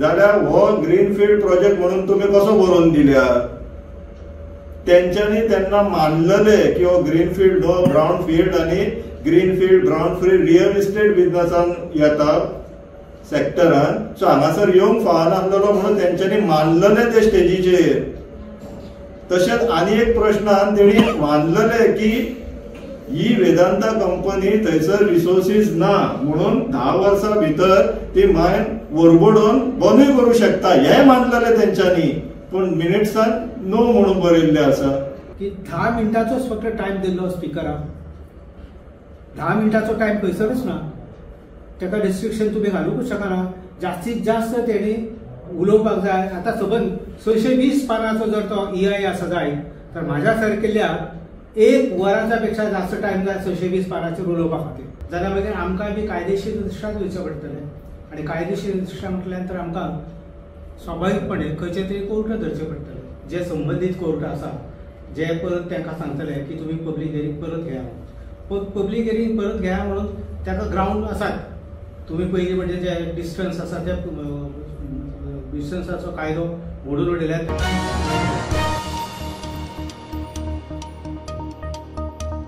जाल्यार हो greenfield project म्हणून तुमी कसो बरोवन दिल्या? तेंच्यांनी तेन्ना मानलेले की हो ग्रीनफिल्ड हो ब्रावन फिल्ड आनी greenfield brown field real estate बिजनसान येता सेक्टरान, सो हांगासर येवंक फावनासलेलो म्हणून तेंच्यांनी मानलेले ते स्टेजीचेर. तशेंच आनी एक प्रश्नान तेणी मानलेले की ही वेदांता कंपनी थंयसर रिसोर्सीस ना म्हणून 10 वर्सां भितर ती मायन वरबडोवन बंदूय करूं शकता हें मानलेले तेंच्यांनी, पूण मिनिट्सान नो म्हणून बरयल्लें आसा. की 10 मिनटाचोच फक्त टायम दिल्लो स्पिकराक, 10 मिनटाचो टायम खंयसरूच ना, ताका रिस्ट्रिक्शन तुमी घालूंकच शकना. जास्तीत जास्त तेणी उलोवपाक जाय. आतां सबंद 620 पानाचो जर तो EI आसा जायत तर म्हाज्या सारकेल्या 1 वराच्या पेक्षा जास्त टायम जाय 620 पानाचेर उलोवपा खातीर. जाल्यार मागीर आमकां बी कायदेशीर दृश्टाच वयचें पडटलें आनी कायदेशीर दृश्टा म्हटल्यार तर आमकां स्वाभाविकपणे खंयचे तरी कोर्ट धरचें पडटलें, जे संबंदीत कोर्ट आसा जे परत तांकां सांगतले की तुमी पब्लीक हियरींग परत घेया. पब्लीक हियरींग परत घेया म्हणून ताका ग्रावंड आसात. तुमी पयलीं म्हणजे जे डिस्टन्स आसा त्या डिस्टन्साचो कायदो मोडून उडयल्यात.